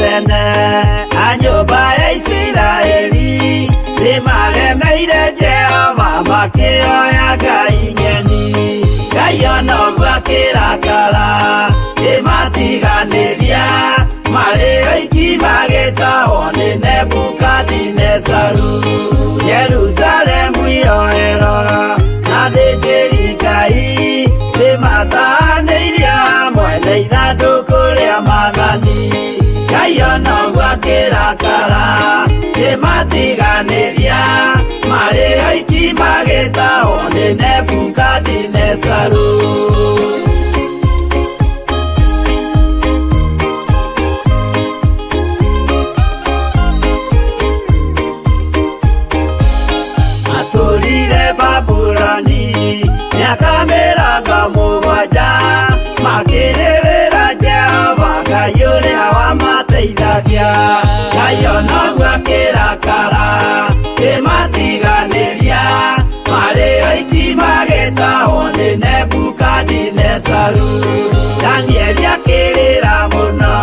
Tene a nyũmba ya Isiraeli nĩmaremeire Jehova makĩoya ngai ng'eni. Ngai ona ũguo akĩrakara kĩmatiganĩria marĩ oiki magĩtahwo nĩ Nebukadinezaru. Yerusalemu iroero na athĩnjĩri Ngai nĩmatahanĩirio hamwe na ithandũkũ rĩa maathani. Ngai ona ũguo akĩrakara kĩmatiganĩria marĩ oiki magĩtahwo nĩ Nebukadinezaru. Matũrire Babuloni mĩaka 70 makĩrĩrĩra Jehova Ngai ũrĩa wamateithagia. Ngai ona ũguo akĩrakara kĩmatiganĩria marĩ oiki magĩtahwo nĩ Nebukadinezaru. Danieli akĩrĩra mũno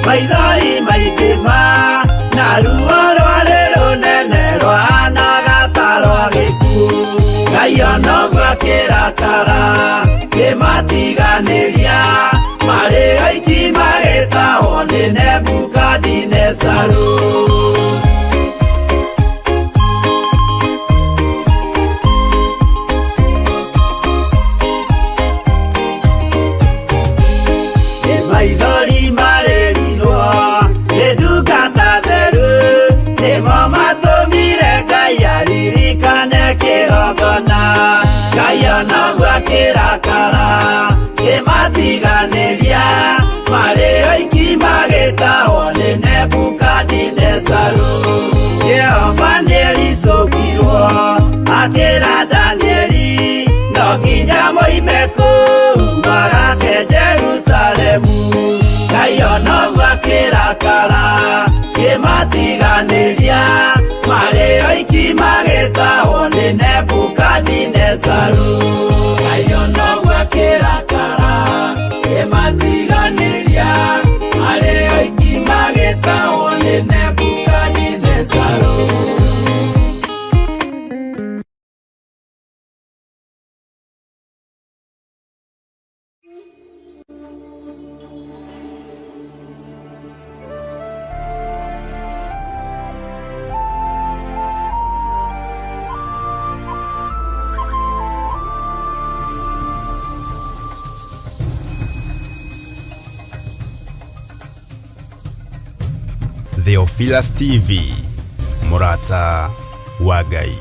maithori maingĩ ma na ruo rwarĩ rũnene rwahanaga ta rwa gĩkuũ. Ngai ona ũguo akĩrakara kĩmatiganĩria marĩ oiki magĩtahwo nĩ Nebukadinezaru. Nĩ maithori marĩrirwo nĩ ndungata theru nĩmo matũmire Ngai aririkane kĩgongona. Ngai ona ũguo akĩrakara kĩmatiganĩria marĩ oiki magĩtahwo nĩ Nebukadinezaru. Jehova nĩericũkirwo akĩra Danieli no nginya moime kũu magake Jerusalemu. Ngai ona ũguo akĩrakara kĩmatiganĩria marĩ oiki magĩtahwo nĩ Nebukadinezaru. Ngai ona ũguo akĩrakara kĩmatiganĩria marĩ oiki magĩtahwo nĩ Nebukadinezaru. Theophilus TV, mũrata wa Ngai.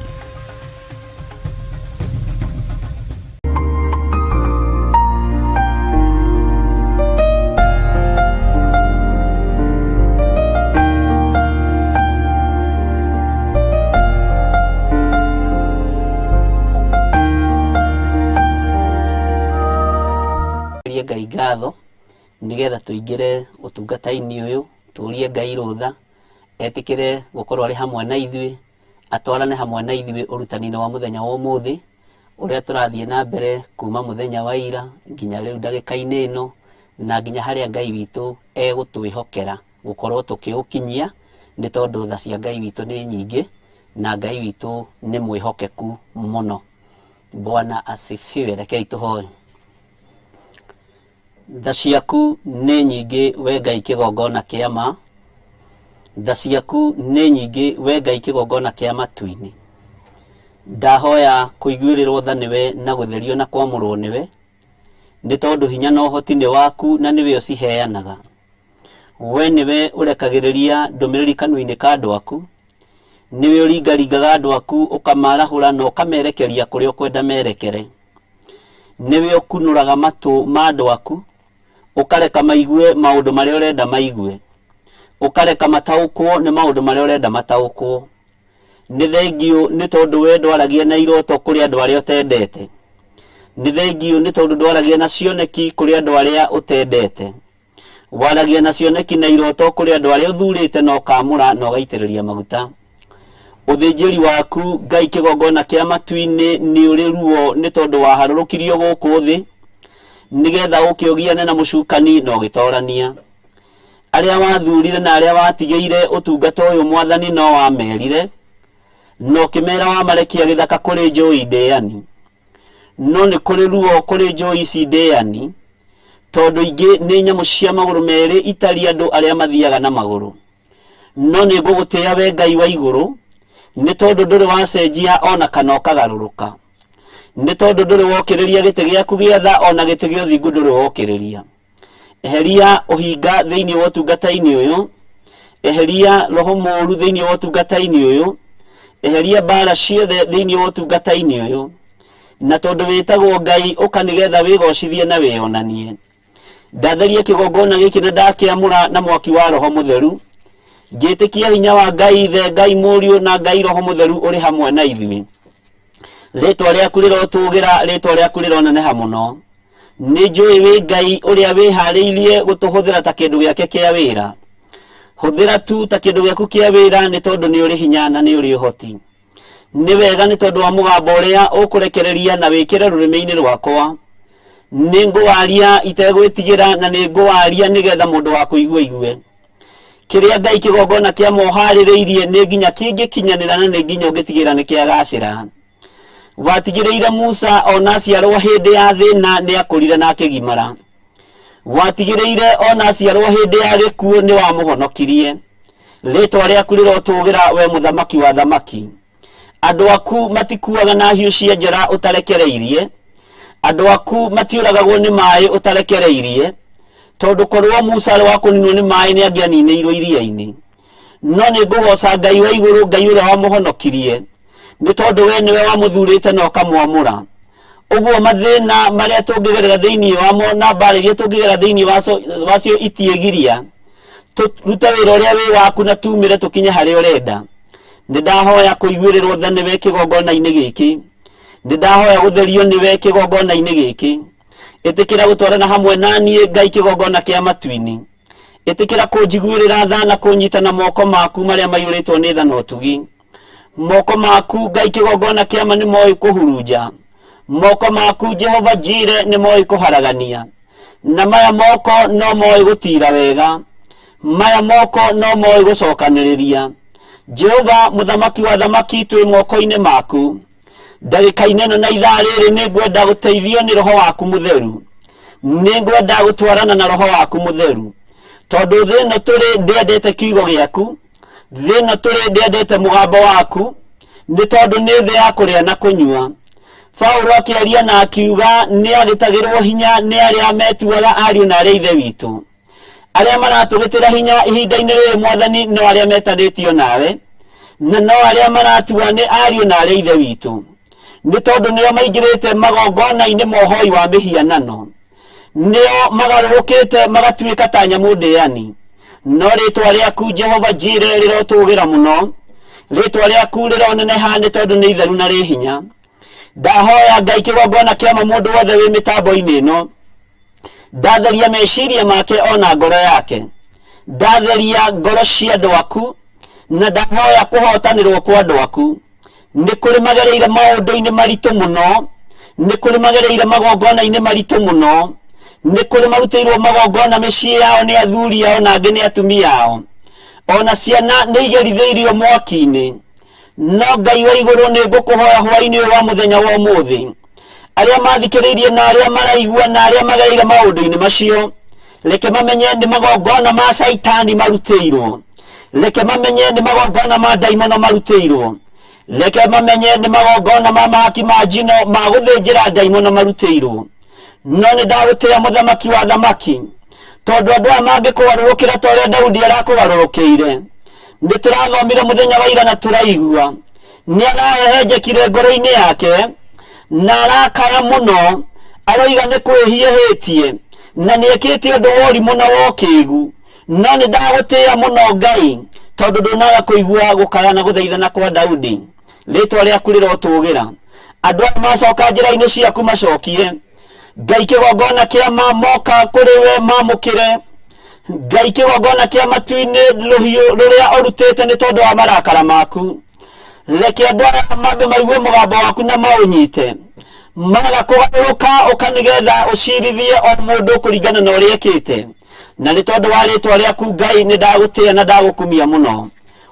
Turie Ngai ngatho nĩgetha tũingĩre ũtungata-inĩ ũyũ, tũrie Ngai rũtha etĩkĩre gũkorwo arĩ hamwe na ithuĩ, atwarane hamwe na ithuĩ ũrutani-inĩ wa mũthenya wa ũmũthĩ, ũrĩa tũrathiĩ na mbere kuma mũthenya wa ira nginya rĩu ndagĩka-inĩ ĩno, na nginya harĩa Ngai witũ egũtwĩhokera gũkorwo tũkĩũkinyia, nĩ tondũ tha cia Ngai witũ nĩ nyingĩ, na Ngai witũ nĩ mwĩhokeku mũno. Bwana asifiwe. Rekei tũhoe. Tha ciaku nĩ nyingĩ we Ngai kĩgongona kĩa ma, tha ciaku nĩ nyingĩ we Ngai kĩgongona kĩa matu-inĩ. Ndahoya kũiguĩrĩrwo tha nĩwe na gũtherio na kwamũrwo nĩwe, nĩ tondũ hinya na ũhoti nĩ waku na nĩwe ũciheanaga. We nĩwe ũrekagĩrĩria ndũmĩrĩri kanua-inĩ ka andũ aku, nĩwe ũringaringaga andũ aku ũkamarahũra na ũkamerekeria kũrĩa ũkwenda merekere. Nĩwe ũkunũraga matũ ma andũ aku, ũkareka maigue maũndũ marĩa ũrenda maigue, ũkareka mataũkwo nĩ maũndũ marĩa ũrenda mataũkwo. Nĩ thengiũ nĩ tondũ we ndwaragia na iroto kũrĩ andũ arĩa ũtendete. Nĩ thengiũ nĩ tondũ ndwaragia na cioneki kũrĩ andũ arĩa ũtendete. Waragia na cioneki na iroto kũrĩ andũ arĩa ũthurĩte na ũkamũra na ũgaitĩrĩria maguta. Ũthĩnjĩri waku Ngai kĩgongona kĩa matu-inĩ nĩ ũrĩ ruo nĩ tondũ waharũrũkirio gũkũ thĩ nĩgetha ũke ũgiane na mũcukani na ũgĩtorania. Arĩa wathurire na arĩa watigĩire ũtungata ũyũ Mwathani no wamerire, na ũkĩmera wamarekia gĩthaka kũrĩ njũi ndĩani. No nĩ kũrĩ ruo kũrĩ njũi ici ndĩani, tondũ ingĩ nĩ nyamũ cia magũrũ merĩ itari andũ arĩa mathiaga na magũrũ. No nĩ ngũgũtĩĩa we Ngai wa igũrũ, nĩ tondũ ndũrĩ wacenjia o na kana ũkagarũrũka. Nĩ tondũ ndũrĩ wokĩrĩria gĩtĩ gĩaku gĩa tha o na gĩtĩ gĩa ũthingu ndũrĩ wokĩrĩria. Eheria ũhinga thĩinĩ wa ũtungata-inĩ ũyũ, eheria roho mũũru thĩinĩ wa ũtungata-inĩ ũyũ, eheria mbara ciothe thĩinĩ wa ũtungata-inĩ ũyũ. Na tondũ wĩtagwo Ngai, ũka nĩgetha wĩgocithie na wĩyonanie. Ndatheria kĩgongona gĩkĩ na ndakĩamũra na mwaki wa Roho Mũtheru, ngĩtĩkia hinya wa Ngai Ithe, Ngai Mũriũ na Ngai Roho Mũtheru ũrĩ hamwe na ithuĩ. Rĩtwa rĩaku rĩrotũgĩra, rĩtwa rĩaku rĩroneneha mũno. Nĩ njũĩ wĩ Ngai ũrĩa wĩharĩirie gũtũhũthĩra ta kĩndũ gĩake kĩa wĩra. Hũthĩra tu ta kĩndũ gĩaku kĩa wĩra nĩ tondũ nĩ ũrĩ hinya na nĩ ũrĩ ũhoti. Nĩ wega nĩ tondũ wa mũgambo ũrĩa ũkũrekereria na wĩkĩre rũrĩmĩ-inĩ rwakwa. Nĩ ngũwaria itegwĩtigĩra na nĩ ngũwaria nĩgetha mũndũ wa kũigua aigue. Kĩrĩa Ngai kĩgongona kĩa moharĩrĩirie nĩ nginya kĩngĩkinyanĩra na nĩ nginya ũngĩtigĩra nĩ kĩagacĩra. Watigĩrĩire Musa ona aciarwo hĩndĩ ya thĩna nĩ akũrire na akĩgimara. Watigĩrĩire ona aciarwo hĩndĩ ya gĩkuũ nĩ wamũhonokirie. Rĩtwa rĩaku rĩrotũgĩra we mũthamaki wa thamaki. Andũ aku matikuaga na hiũ cia njora ũtarekereirie. Andũ aku matiũragagwo nĩ maĩ ũtarekereirie. Tondũ korwo Musa arĩ wa kũninwo nĩ maĩ nĩ angĩaninĩirwo iria-inĩ. No nĩ ngũgoca Ngai wa igũrũ, Ngai ũrĩa wamũhonokirie. Nĩ tondũ we nĩwe wamũthurĩte na ũkamwamũra. Ũguo mathĩna marĩa tũngĩgerera thĩinĩ wamo na mbara iria tũngĩgerera thĩinĩ wacio itiĩgiria. Tũrute wĩra ũrĩa wĩ waku na tumĩre tũkinye harĩa ũrenda. Nĩ ndahoya kũiguĩrĩrwo tha nĩwe kĩgongona-inĩ gĩkĩ. Nĩ ndahoya gũtherio nĩwe kĩgongona-inĩ gĩkĩ. Ĩtĩkĩra gũtwarana hamwe na niĩ Ngai kĩgongona kĩa matu-inĩ. Ĩtĩkĩra kũnjiguĩrĩra tha na kũnyita na moko maku marĩa maiyũrĩtwo nĩ tha na ũtugi. Moko maku Ngai kĩgongona kĩama nĩ moĩ kũhurunja. Moko maku Jehova Jire nĩ moĩ kũharagania. Na maya moko no moĩ gũtira wega. Maya moko no moĩ gũcokanĩrĩria. Jehova mũthamaki wa thamaki twĩ moko-inĩ maku. Ndagĩka-inĩ ĩno na ithaa rĩrĩ nĩ ngwenda gũteithio nĩ roho waku mũtheru. Nĩ ngwenda gũtwarana na roho waku mũtheru. Tondũ thĩ ĩno tũrĩ ndĩendete kiugo gĩaku, thĩ ĩno tũrĩ ndĩendete mũgambo waku, nĩ tondũ nĩ thĩ ya kũrĩa na kũnyua. Paulo akĩaria na akiuga nĩ agĩtagĩrwo hinya nĩ arĩa metuaga ariũ na arĩa ithe witũ. Arĩa maratũgĩtĩra hinya ihinda-inĩ rĩrĩ Mwathani no arĩa metanĩtio nawe, na no arĩa maratua nĩ ariũ na arĩa ithe witũ. Nĩ tondũ nĩo maingĩrĩte magongona-inĩ ma ũhoi wa mĩhianano. Nĩo magarũrũkĩte magatuĩka ta nyamũ ndĩani. No rĩtwa rĩaku Jehova Jire rĩrotũgĩra mũno. Rĩtwa rĩaku rĩroneneha nĩ tondũ nĩ itheru na rĩ hinya. Ndahoya Ngai kĩgongona kĩama mũndũ wothe wĩ mĩtambo-inĩ ĩno. Ndatheria meciria make ona ngoro yake. Ndatheria ngoro cia andũ aku na ndahoya kũhotanĩrwo kwa andũ aku. Nĩ kũrĩ magereire maũndũ-inĩ maritũ mũno, nĩ kũrĩ magereire magongona-inĩ maritũ mũno, nĩ kũrĩ marutĩirwo magongona mĩciĩ yao nĩ athuri ao na angĩ nĩ atumia ao. Ona ciana nĩ igerithĩirio mwaki-inĩ. No Ngai wa igũrũ nĩ ngũkũhoya hwaĩ-inĩ ũyũ wa mũthenya wa ũmũthĩ. Arĩa mathikĩrĩirie na arĩa maraigua na arĩa magereire maũndũ-inĩ macio, reke mamenye nĩ magongona ma caitani marutĩirwo. Reke mamenye nĩ magongona ma ndaimono marutĩirwo. Reke mamenye nĩ magongona ma mahaki ma njino ma gũthĩnjĩra ndaimono marutĩirwo. No nĩ ndagũtĩĩa mũthamaki wa thamaki, tondũ andũ aya mangĩkũgarũrũkĩra ta ũrĩa Daudi arakũgarũrũkĩire. Nĩ tũrathomire mũthenya wa ira na tũraigua nĩ arahehenjekire ngoro-inĩ yake na arakaya mũno, aroiga nĩ kwĩhia ehĩtie na nĩ ekĩte ũndũ wa ũrimũ na wa ũkĩgu. No nĩ ndagũtĩĩa mũno Ngai, tondũ ndũnaga kũigua gũkaya na gũthaithana kwa Daudi. Rĩtwa rĩaku rĩrotũgĩra. Andũ aya macoka njĩra-inĩ ciaku macokie. Ngai kĩgongona kĩa ma moka kũrĩ we mamũkĩre. Ngai kĩgongona kĩa matu-inĩ rũhiũ rũrĩa ũrutĩte nĩ tondũ wa marakara maku. Reke andũ aya mambe maigue mũgambo waku na maũnyite. Maga kũgarũrũka ũka nĩgetha ũcirithie o mũndũ kũringana na ũrĩa ekĩte. Na nĩ tondũ wa rĩtwa rĩaku Ngai, nĩ ndagũtĩĩa na ndagũkumia mũno.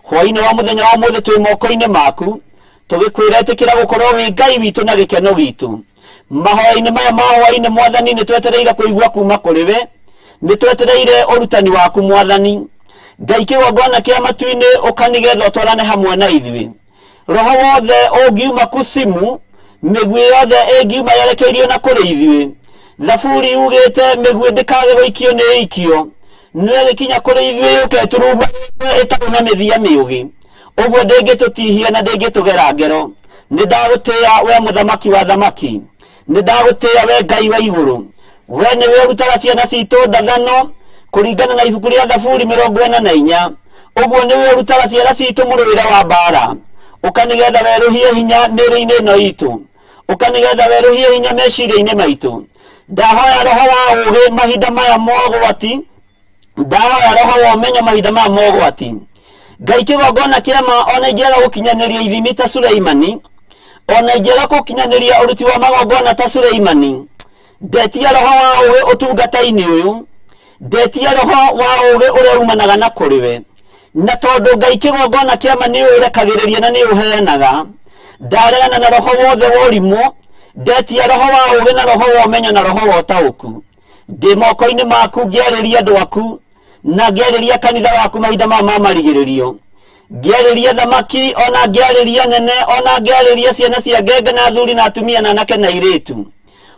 Hwaĩ-inĩ wa mũthenya wa ũmũthĩ twĩ moko-inĩ maku, tũgĩkwĩra ĩtĩkĩra gũkorwo wĩ Ngai witũ na gĩkeno gitũ. Mahoya-inĩ maya ma hwaĩ-inĩ Mwathani, nĩ twetereire kũigua kuma kũrĩ we, nĩ twetereire ũrutani waku Mwathani. Ngai kĩgongona kĩa matu-inĩ, ũka nĩgetha ũtwarane hamwe na ithuĩ. Roho wothe ũngiuma kusimu, mĩguĩ yothe ĩngiuma yerekeirio na kũrĩ ithuĩ. Thaburi yugĩte mĩguĩ ndĩkage gũikio nĩ ĩikio, no ĩgĩkinya kũrĩ ithuĩ yũke ĩturumbanĩte ĩtarĩ na mĩthia mĩũgĩ. Ũguo ndĩngĩtũtihia na ndĩngĩtũgera ngero. Nĩ ndagũtĩĩa we mũthamaki wa thamaki, nĩ ndagũtĩĩa we Ngai wa igũrũ. We nĩwe ũrutaga ciana citũ ndathano kũringana na ibuku rĩa Thaburi 44. Ũguo nĩwe ũrutaga ciana citũ mũrũĩre wa mbara. Ũka nĩgetha werũhie hinya mĩĩrĩ-inĩ ĩno itũ, ũka nĩgetha werũhie hinya meciria-inĩ maitũ. Ndahoya roho wa ũũgĩ mahinda maya mogwati, ndahoya roho wa ũmenyo mahinda maya mogwati. Ngai kĩgongona kĩa ma, ona ingĩaga gũkinyanĩria ithimi ta Suleimani, ona ingĩaga gũkinyanĩria ũruti wa magongona ta Suleimani, ndetia roho wa ũũgĩ ũtungata-inĩ ũyũ, ndetia roho wa ũũgĩ ũrĩa umanaga na kũrĩ we. Na tondũ Ngai kĩgongona kĩa ma nĩ ũrekagĩrĩria na nĩ ũheanaga, ndaregana na roho wothe wa ũrimũ, ndetia roho wa ũũgĩ na roho wa ũmenyo na roho wa ũtaũku. Ndĩ moko-inĩ maku ngĩarĩria andũ aku na ngĩarĩria kanitha waku mahinda maya ma marigĩrĩrio, ngĩarĩria thamaki ona ngĩarĩria nene ona ngĩarĩria ciana cia ngenge na athuri na atumia na anake na airĩtu.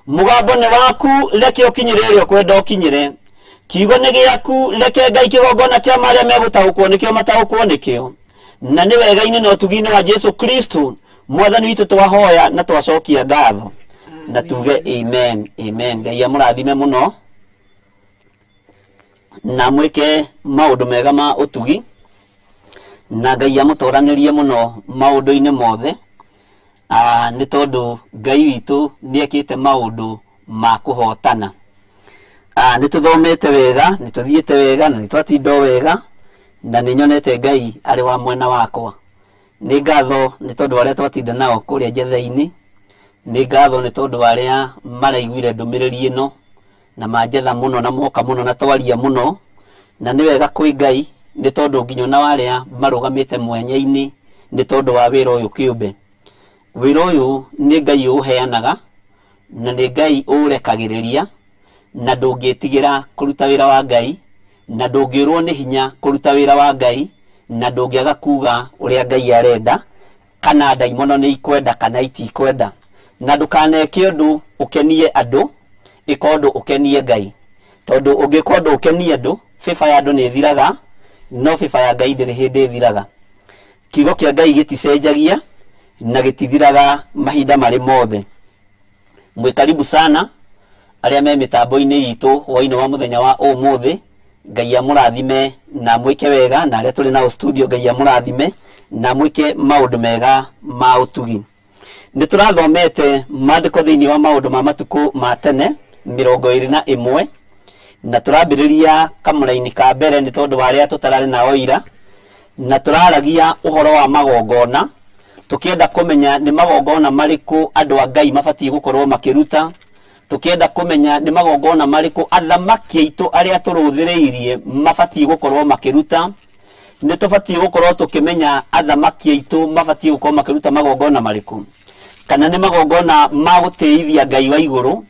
Mũgambo nĩ waku, reke ũkinyĩre ũrĩa ũkwenda ũkinyĩre. Kiugo nĩ gĩaku, reke Ngai kĩgongona kĩa marĩa megũtaũkwo nĩkĩo mataũkwo nĩkĩo. Na nĩ wega-inĩ na ũtugi-inĩ wa Jesu Kristo Mwathani witũ twahoya na twacokia ngatho na tuge amen, amen. Ngai amũrathime mũno na mwĩke maũndũ mega ma ũtugi, na Ngai amũtoranĩrie mũno maũndũ-inĩ mothe, nĩ tondũ Ngai witũ nĩ ekĩte maũndũ ma kũhotana. Nĩ tũthomete wega, nĩ tũthiĩte wega na nĩ twatinda o wega, na nĩ nyonete Ngai arĩ wa mwena wakwa. Nĩ ngatho nĩ tondũ wa arĩa twatinda nao kũrĩa njetha-inĩ, nĩ ngatho nĩ tondũ wa arĩa maraiguire ndũmĩrĩri ĩno na manjetha mũno na moka mũno na twaria mũno, na nĩ wega kwĩ Ngai nĩ tondũ nginya ona wa arĩa marũgamĩte mwanya-inĩ nĩ tondũ wa wĩra ũyũ kĩũmbe. Wĩra ũyũ nĩ Ngai ũũheanaga na nĩ Ngai ũũrekagĩrĩria, na ndũngĩtigĩra kũruta wĩra wa Ngai, na ndũngĩũrwo nĩ hinya kũruta wĩra wa Ngai, na ndũngĩaga kuga ũrĩa Ngai arenda, kana ndaimono nĩ ikwenda kana itikwenda. Na ndũkaneke ũndũ ũkenie andũ, ĩka ũndũ ũkenie Ngai. Tondũ ũngĩka ũndũ ũkenie andũ, favor ya andũ nĩ ĩthiraga, no favor ya Ngai ndĩrĩ hĩndĩ ĩthiraga. Kiugo kĩa Ngai gĩticenjagia na gĩtithiraga mahinda marĩ mothe. Mwĩ karibu sana arĩa me mĩtambo-inĩ itũ hwaĩ-inĩ wa mũthenya wa ũmũthĩ. Ngai amũrathime na mwĩke wega, na arĩa tũrĩ nao studio Ngai amũrathime na mwĩke maũndũ mega ma ũtugi. Nĩ tũrathomete maandĩko thĩinĩ wa maũndũ ma matukũ ma tene 21, na tũrambĩrĩria kamũraini ka mbere nĩ tondũ wa arĩa tũtararĩ nao ira, na tũraragia ũhoro wa magongona, tũkĩenda kũmenya nĩ magongona marĩkũ andũ a Ngai mabatiĩ gũkorwo makĩruta, tũkĩenda kũmenya nĩ magongona marĩkũ athamaki aitũ arĩa tũrũthĩrĩirie mabatiĩ gũkorwo makĩruta. Nĩ tũbatiĩ gũkorwo tũkĩmenya athamaki aitũ mabatiĩ gũkorwo makĩruta magongona marĩkũ, kana nĩ magongona ma gũtĩithia Ngai wa igũrũ,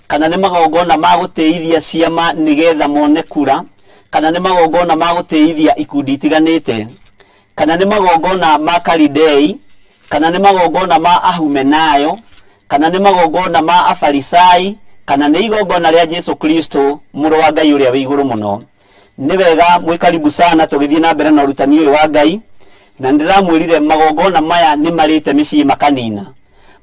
kana nĩ magongona ma gũtĩithia ciama nĩgetha mone kura, kana nĩ magongona ma gũtĩithia ikundi itiganĩte, kana nĩ magongona ma Kalidei, kana nĩ magongona ma Ahumenayo, kana nĩ magongona ma Afarisai, kana nĩ igongona rĩa Jesu Kristo mũrũ wa Ngai ũrĩa wĩ igũrũ mũno. Nĩ wega mwĩ karibu sana tũgĩthiĩ na mbere na ũrutani ũyũ wa Ngai, na nĩndĩramwĩrire magongona maya nĩ marĩte mĩciĩ makanina.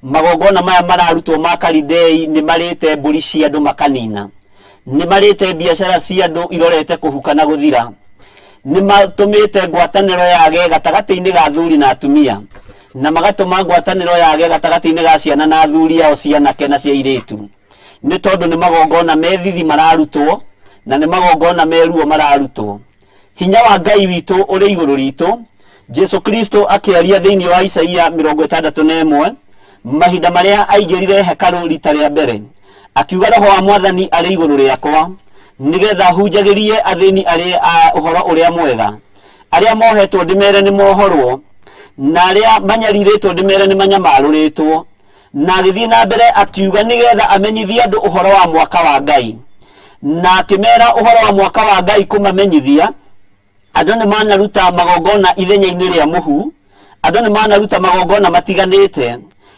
Magongona maya mararutwo ma Kalidei nĩ marĩte mbũri cia andũ makanina. Nĩ marĩte biacara cia andũ irorete kũhuka na gũthira. Nĩ matũmĩte ngwatanĩro yage gatagatĩ-inĩ ga athuri na atumia, na magatũma ngwatanĩro yage gatagatĩ-inĩ ga ciana na athuri ao cia anake na cia airĩtu. Nĩ tondũ nĩ magongona me thithi mararutwo, na nĩ magongona me ruo mararutwo. Hinya wa Ngai witũ ũrĩ igũrũ ritũ. Jesu Kristo akĩaria thĩinĩ wa Isaia 61, mahinda marĩa aingĩrire hekarũ rita rĩa mbere, akiuga roho wa Mwathani arĩ igũrũ rĩakwa, Nĩgetha hunjagĩrie athĩni arĩa ũhoro ũrĩa mwega, arĩa mohetwo ndĩmere nĩ mohorwo, na arĩa manyarirĩtwo ndĩmere nĩ manyamarũrĩtwo. Na agĩthiĩ na mbere akiuga nĩgetha amenyithie andũ ũhoro wa mwaka wa Ngai. Na akĩmera ũhoro wa mwaka wa Ngai kũmamenyithia, andũ nĩ manaruta magongona ithenya-inĩ rĩa mũhu, andũ nĩ manaruta magongona matiganĩte.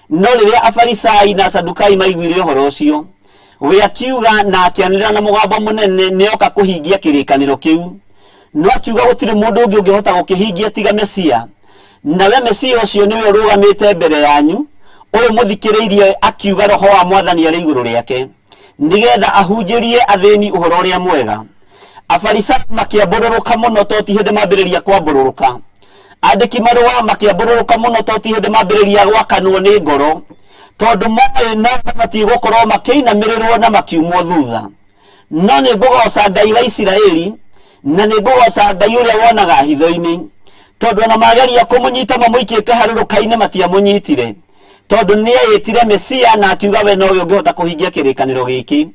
No rĩrĩa Afarisai na Asadukai maiguire ũhoro ũcio, we akiuga na akĩanĩrĩra na mũgambo mũnene nĩoka kũhingia kĩrĩkanĩro kĩu. No akiuga gũtirĩ mũndũ ũngĩ ũngĩhota gũkĩhingia tiga Mesia. Nawe Mesia ũcio nĩwe ũrũgamĩte mbere yanyu, ũyũ mũthikĩrĩirie akiuga Roho wa Mwathani arĩ igũrũ rĩake, nĩgetha ahunjĩrie athĩni ũhoro ũrĩa mwega. Afarisai makĩambũrũrũka mũno to ti hĩndĩ mambĩrĩria kwambũrũrũka. Andĩki marũa makĩambũrũrũka mũno to ti hĩndĩ mambĩrĩria gwakanwo nĩ ngoro, tondũ moĩ no mabatiĩ gũkorwo makĩinamĩrĩrwo na makiumwo thutha. No nĩ ngũgooca Ngai wa Isiraeli, na nĩ ngũgooca Ngai ũrĩa wonaga hitho-inĩ, tondũ ona mageria kũmũnyita mamũikie kĩharũrũka-inĩ matiamũnyitire, tondũ nĩeĩtire Mesia na akiuga we nowe ũngĩhota kũhingia kĩrĩkanĩro gĩkĩ.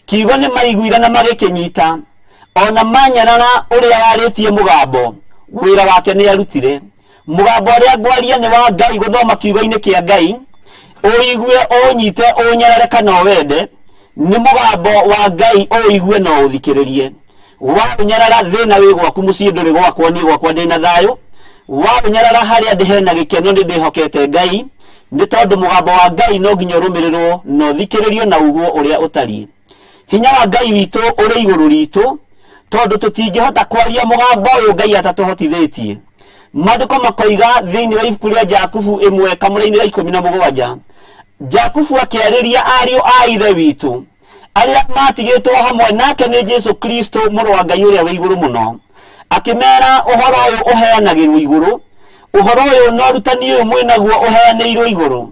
Kiugo nĩ maiguire na magĩkĩnyita, ona manyarara ũrĩa warĩtie mũgambo, wĩra wake nĩ arutire. Mũgambo ũrĩa ngwaria nĩ wa Ngai gũthoma kiugo-inĩ kĩa Ngai, ũigue ũnyite ũnyarare kana ũwende, nĩ mũgambo wa Ngai ũigue na ũthikĩrĩrie. Waũnyarara thĩna wĩ gwaku mũciĩ ndũrĩ gwakwa, niĩ gwakwa ndĩna thayũ. Waũnyarara harĩa ndĩ hena gĩkeno nĩ ndĩhokete Ngai, nĩ tondũ mũgambo wa Ngai no nginya ũrũmĩrĩrwo na ũthikĩrĩrio na uguo ũrĩa ũtariĩ. Hinya wa Ngai witũ ũrĩ igũrũ ritũ, tondũ tũtingĩhota kwaria mũgambo ũyũ Ngai atatũhotithĩtie. Maandĩko makoiga thĩinĩ wa ibuku rĩa Jakubu ĩmwe kamũra-inĩ ga 17, Jakubu akĩarĩria ariũ a ithe witũ arĩa matigĩtwo hamwe nake nĩ Jesu Kristo mũrũ wa Ngai ũrĩa wĩ igũrũ mũno, akĩmera ũhoro ũyũ ũheanagĩrwo igũrũ, ũhoro ũyũ na ũrutani ũyũ mwĩnaguo ũheanĩirwo igũrũ.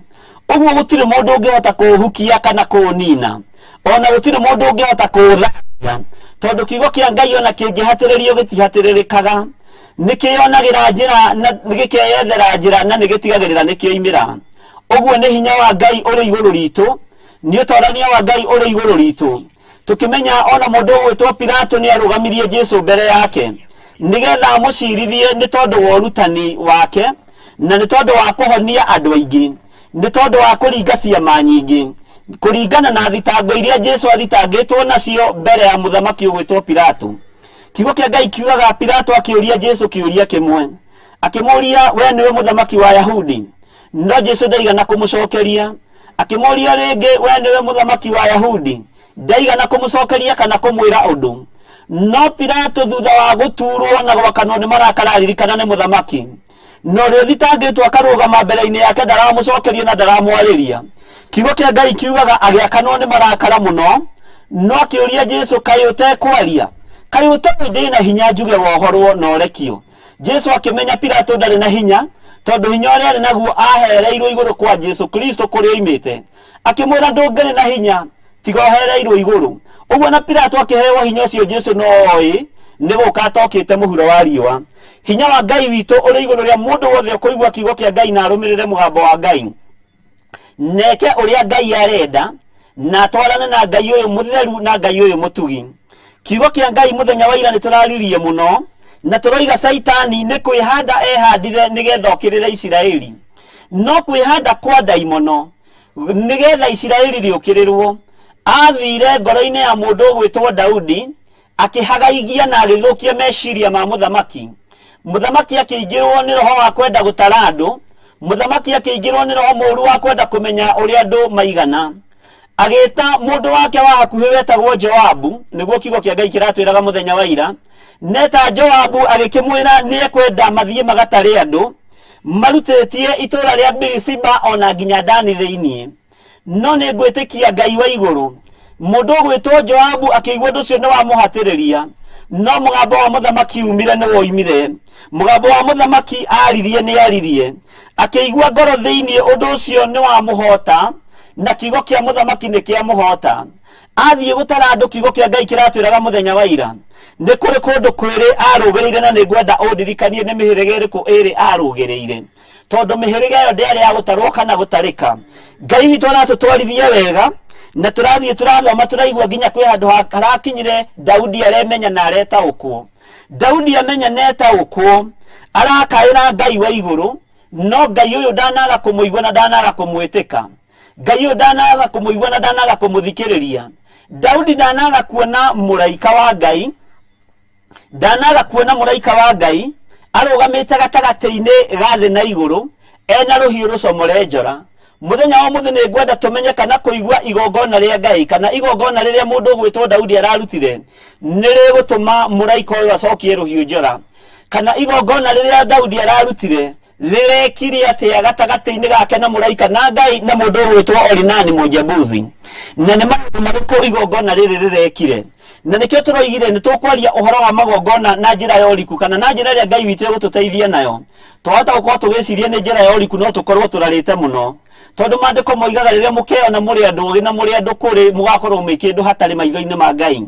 Ũguo gũtirĩ mũndũ ũngĩhota kũũhukia kana kũũnina, ona gũtirĩ mũndũ ũngĩhota kũũthamia, tondũ kiugo kĩa Ngai ona kĩngĩhatĩrĩrio gĩtihatĩrĩrĩkaga. Nĩkĩyonagĩra njĩra na nĩgĩkeyethera njĩra na nĩgĩtigagĩrĩra nĩkĩoimĩra. Ũguo nĩ hinya wa Ngai ũrĩ igũrũ ritũ, nĩ ũtorania wa Ngai ũrĩ igũrũ ritũ. Tũkĩmenya ona mũndũ ũgwĩtwo Pilato nĩ arũgamirie Jesu mbere yake nĩgetha amũcirithie nĩ tondũ wa ũrutani wake na nĩ tondũ wa kũhonia andũ aingĩ, nĩ tondũ wa kũringa ciama nyingĩ, kũringana na thitango iria Jesu athitangĩtwo nacio mbere ya mũthamaki ũgwĩtwo Pilato. Kiugo kĩa Ngai kiugaga Pilato akĩũria Jesu kĩũria kĩmwe, akĩmũũria we nĩwe mũthamaki wa Ayahudi? No Jesu ndaigana kũmũcokeria. Akĩmũũria rĩngĩ we nĩwe mũthamaki wa Ayahudi? Ndaigana kũmũcokeria kana kũmwĩra ũndũ. No Pilato thutha wa gũturwo na gwakanwo nĩ marakara aririkana nĩ mũthamaki, na ũrĩa ũthitangĩtwo akarũgama mbere-inĩ yake ndaramũcokeria na ndaramwarĩria. Kiugo kĩa Ngai kiugaga agĩakanwo nĩ marakara mũno, no akĩũria Jesu, kaĩ ũtekwaria? Kaĩ ũtoĩ ndĩna hinya njuge wohorwo na ũrekio? Jesu akĩmenya Pilato ndarĩ na hinya, tondũ hinya ũrĩa arĩ naguo ahereirwo igũrũ kwa Jesu Kristo kũrĩa oimĩte. Akĩmwĩra ndũngĩrĩ na hinya tiga ũhereirwo igũrũ. Ũguo na Pilato akĩheo hinya ũcio Jesu no oĩ nĩ gũka atokĩte mũhuro wa riũa. Hinya wa Ngai witũ ũrĩ igũrũ rĩa mũndũ wothe ũkũigua kiugo kĩa Ngai na arũmĩrĩre mũgambo wa Ngai, neke ũrĩa Ngai arenda, na atwarane na Ngai ũyũ mũtheru na Ngai ũyũ mũtugi. Kiugo kĩa Ngai mũthenya wa ira nĩ tũraririe mũno na tũroiga Caitani nĩ kwĩhanda ehandire nĩgetha okĩrĩre Isiraeli. No kwĩhanda kwa ndaimono nĩgetha Isiraeli rĩũkĩrĩrwo, athire ngoro-inĩ ya mũndũ ũgwĩtwo Daudi akĩhagaigia na agĩthũkia meciria ma mũthamaki. Mũthamaki akĩingĩrwo nĩ roho wa kwenda gũtara andũ, mũthamaki akĩingĩrwo nĩ roho mũũru wa kwenda kũmenya ũrĩa andũ maigana. Agĩta mũndũ wake wa hakuhĩ wetagwo Joabu, nĩguo kiugo kĩa Ngai kĩratwĩraga mũthenya wa ira. Neta Joabu agĩkĩmwĩra nĩ ekwenda mathiĩ magatare andũ marutĩtie itũũra rĩa Birisiba ona nginya Dani thĩinĩ. No nĩ ngwĩtĩkia Ngai wa igũrũ. Mũndũ ũgwĩtwo Joabu akĩigua ũndũ ũcio nĩ wamũhatĩrĩria, no mũgambo wa mũthamaki umire nĩ woimire. Mũgambo wa mũthamaki aririe nĩ aririe. Akĩigua ngoro thĩinĩ ũndũ ũcio nĩ wamũhota, na kiugo kĩa mũthamaki nĩ kĩamũhota. Athiĩ gũtara andũ, kiugo kĩa Ngai kĩratwĩraga mũthenya wa ira nĩ kũrĩ kũndũ kwĩrĩ arũgĩrĩire, na nĩ ngwenda ũndirikanie nĩ mĩhĩrĩga ĩrĩkũ ĩrĩ arũgĩrĩire, tondũ mĩhĩrĩga ĩyo ndĩarĩ ya gũtarwo kana gũtarĩka. Ngai witũ aratũtwarithia wega Na tũrathiĩ tũrathoma tũraigua nginya kwĩ handũ harakinyire Daudi aremenya na aretaũkwo. Daudi amenya na etaũkwo, arakaĩra Ngai wa igũrũ, no Ngai ũyũ ndanaga kũmũigua na ndanaga kũmwĩtĩka. Ngai ũyũ ndanaga kũmũigua na ndanaga kũmũthikĩrĩria. Daudi ndanaga kuona mũraika wa Ngai, ndanaga kuona mũraika wa Ngai arũgamĩte gatagatĩ-inĩ ga thĩ na igũrũ ena rũhiũ rũcomore njora. Mũthenya wa ũmũthĩ nĩ ngwenda tũmenye kana kũigua igongona rĩa Ngai kana igongona rĩrĩa mũndũ ũgwĩtwo Daudi ararutire nĩ rĩgũtũma mũraika ũyũ acokie rũhiũ njora, kana igongona rĩrĩa Daudi ararutire rĩrekire atĩa gatagatĩ-inĩ gake na mũraika na Ngai na mũndũ ũgwĩtwo Orinani Mũjebusi, na nĩ maũndũ marĩkũ igongona rĩrĩ rĩrekire. Na nĩkĩo tũroigire nĩ tũkwaria ũhoro wa magongona na njĩra ya ũriku, kana na njĩra ĩrĩa Ngai witũ egũtũteithia nayo. Twahota gũkorwo tũgĩciria nĩ njĩra ya ũriku, no tũkorwo tũrarĩte mũno, tondũ maandĩko moigaga rĩrĩa mũkeyona mũrĩ andũ ogĩ na mũrĩ andũ kũrĩ, mũgakorwo mwĩ kĩndũ hatarĩ maitho-inĩ ma Ngai.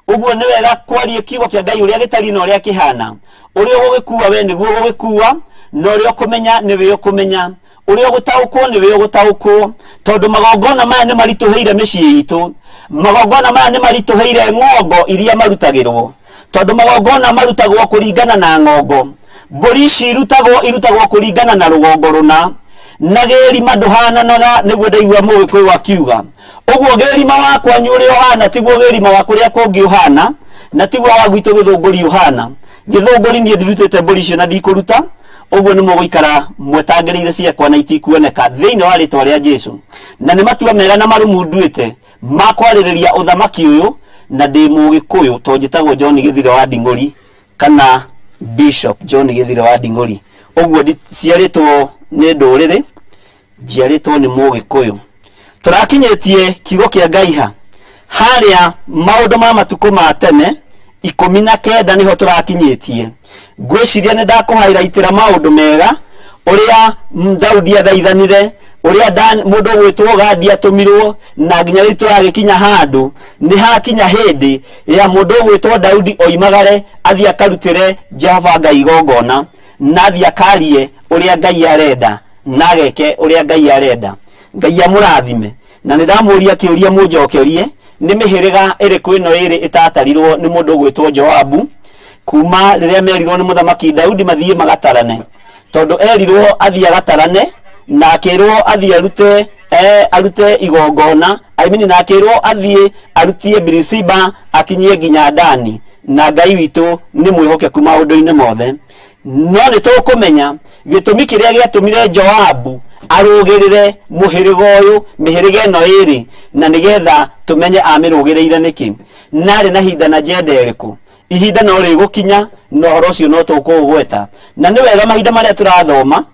Ũguo nĩ wega kwaria kiugo kĩa Ngai ũrĩa gĩtariĩ na ũrĩa kĩhana. Ũrĩa ũgũgĩkua we nĩguo ũgũgĩkua, na ũrĩa ũkũmenya nĩwe ũkũmenya, ũrĩa ũgũtaũkwo nĩwe ũgũtaũkwo, tondũ magongona maya nĩ maritũhĩire mĩciĩ itũ, magongona maya nĩ maritũhĩire ng'ongo iria marutagĩrwo, tondũ magongona marutagwo kũringana na ng'ongo. Mbũri ici irutagwo irutagwo kũringana na rũgongo rũna, na gĩrima ndũhananaga, nĩguo ndaigua Mũgĩkũyũ akiuga. Ũguo gĩrima wa kwanyu ũrĩa ũhana tiguo gĩrima wa kũrĩa kũngĩ ũhana, na tiguo wa gwitũ Gĩthũngũri ũhana. Gĩthũngũri niĩ ndirutĩte mbũri icio na ndikũruta, ũguo nĩ mũgũikara mwetangĩrĩire ciakwa na itikuoneka thĩinĩ wa rĩtwa rĩa Jesu. Na nĩ matua mega na marũmu nduĩte ma kwarĩrĩria ũthamaki ũyũ, na ndĩ Mũgĩkũyũ to njĩtagwo John Gĩthire wa Nding'ũri kana Bishop John Gĩthire wa Nding'ũri. Ũguo ndiciarĩtwo nĩ ndũrĩrĩ, njiarĩtwo nĩ Mũgĩkũyũ. Tũrakinyĩtie kiugo kĩa Ngai ha? Harĩa maũndũ ma matukũ ma tene 19 nĩho tũrakinyĩtie. Ngwĩciria nĩ ndakũhairaitĩra maũndũ mega, ũrĩa Daudi athaithanire, ũrĩa mũndũ ũgwĩtwo Gadi atũmirwo, na nginya rĩu tũragĩkinya handũ nĩ hakinya hĩndĩ ya mũndũ ũgwĩtwo Daudi oimagare athiĩ akarutĩre Jehova Ngai igongona, na athiĩ akarie ũrĩa Ngai arenda, na ageke ũrĩa Ngai arenda. Ngai amũrathime. Na nĩ ndamũria kĩũria mũnjokerie, nĩ mĩhĩrĩga ĩrĩkũ ĩno ĩrĩ ĩtatarirwo nĩ mũndũ ũgwĩtwo Joabu kuma rĩrĩa merirwo nĩ mũthamaki Daudi mathiĩ magatarane? Tondũ erirwo athiĩ agatarane na akĩrwo athiĩ arute arute igongona, I mean, na akĩrwo athiĩ arutie Birisiba akinyie nginya Dani, na Ngai witũ nĩ mwĩhokeku maũndũ-inĩ mothe. No nĩ tũkũmenya gĩtũmi kĩrĩa gĩatũmire Joabu arũgĩrĩre mũhĩrĩga ũyũ, mĩhĩrĩga ĩno ĩrĩ, na nĩgetha tũmenye amĩrũgĩrĩire nĩkĩ, na arĩ na hinda na njenda ĩrĩkũ. Ihinda no rĩgũkinya na ũhoro ũcio no tũkũũgweta. Na nĩ wega mahinda marĩa tũrathoma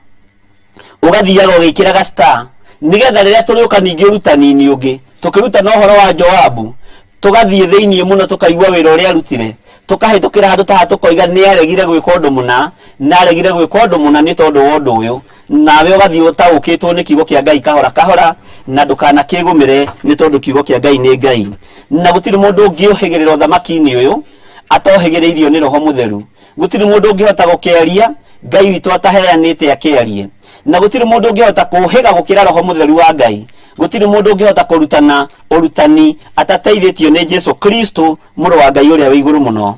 ũgathiaga ũgĩkĩraga star, nĩgetha rĩrĩa tũrĩũka ningĩ ũrutani-inĩ ũngĩ tũkĩrutana ũhoro wa Joabu, tũgathiĩ thĩinĩ mũno tũkaigua wĩra ũrĩa arutire, tũkahĩtũkĩra handũ ta haha tũkoiga nĩ aregire gwĩka ũndũ mũna, na aregire gwĩka ũndũ mũna nĩ tondũ wa ũndũ ũyũ. Nawe ũgathiĩ ũtaũkĩtwo nĩ kiugo kĩa Ngai kahora kahora, na ndũkanakĩgũmĩre nĩ tondũ kiugo kĩa Ngai nĩ Ngai. Na gũtirĩ mũndũ ũngĩũhĩgĩrĩra ũthamaki-inĩ ũyũ atohĩgĩrĩirio nĩ Roho Mũtheru. Gũtirĩ mũndũ ũngĩhota gũkĩaria Ngai witũ ataheanĩte akĩarie. Na gũtirĩ mũndũ ũngĩhota kũũhĩga gũkĩra Roho Mũtheru wa Ngai. Gũtirĩ mũndũ ũngĩhota kũrutana ũrutani atateithĩtio nĩ Jesu Kristo mũrũ wa Ngai ũrĩa wĩ igũrũ mũno.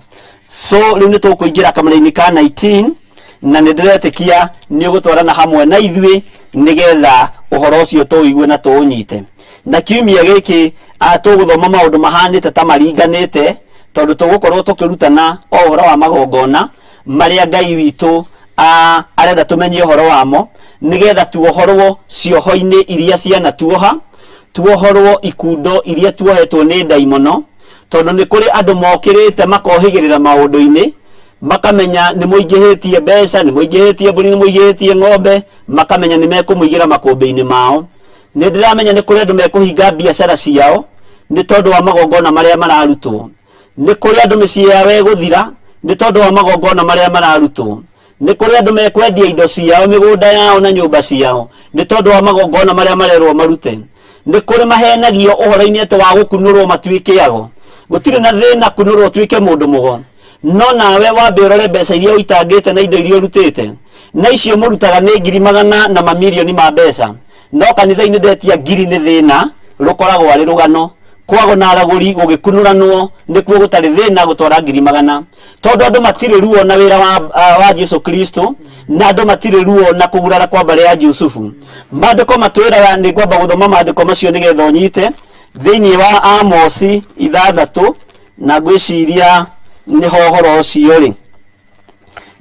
So rĩu nĩ tũkũingĩra kamũra-inĩ ka 19, na nĩ ndĩretĩkia nĩ ũgũtwarana hamwe na ithuĩ nĩgetha ũhoro ũcio tũũigue na tũũnyite. Na kiumia gĩkĩ tũgũthoma maũndũ mahanĩte ta maringanĩte, tondũ tũgũkorwo tũkĩrutana o ũhoro wa magongona marĩa Ngai witũ arenda tũmenye ũhoro wamo, nĩgetha tuohorwo cioho-inĩ iria cianatuoha, tuohorwo ikundo iria tuohetwo nĩ ndaimono, tondũ nĩ kũrĩ andũ mokĩrĩte makohĩgĩrĩra maũndũ-inĩ, makamenya nĩ mũingĩhĩtie mbeca, nĩ mũingĩhĩtie mbũri, nĩ mũingĩhĩtie ng'ombe, makamenya nĩ mekũmũigĩra makũmbĩ-inĩ mao. Nĩ ndĩramenya nĩ kũrĩ andũ mekũhinga biacara ciao nĩ tondũ wa magongona marĩa mararutwo. Nĩ kũrĩ andũ mĩciĩ yao ĩgũthira nĩ tondũ wa magongona marĩa mararutwo. Nĩ kũrĩ andũ mekwendia indo ciao, mĩgũnda yao na nyũmba ciao nĩ tondũ wa magongona marĩa marerwo marute. Nĩ kũrĩ mahenagio ũhoro-inĩ atĩ wa gũkunũrwo matuĩke ago. Gũtirĩ na thĩna kunũrwo ũtuĩke mũndũ mũgo, no nawe wambe ũrore mbeca iria ũitangĩte na indo iria ũrutĩte. Na icio mũrutaga nĩ ngiri magana na mamirioni ma mbeca, no kanitha-inĩ ndetia ngiri nĩ thĩna. Rũkoragwo arĩ rũgano. Kwago na aragũri gũgĩkunũranwo nĩkuo gũtarĩ thĩna gũtwara 100,000. Tondũ andũ matirĩ ruo na wĩra wa Jesu Kristo, na andũ matirĩ ruo na kũgurara kwa mbarĩ ya Jusufu. Maandĩko matwĩraga, nĩ ngwamba gũthoma maandĩko macio nĩgetha ũnyite, thĩinĩ wa Amosi 6, na ngwĩciria nĩho ũhoro ũcio rĩ.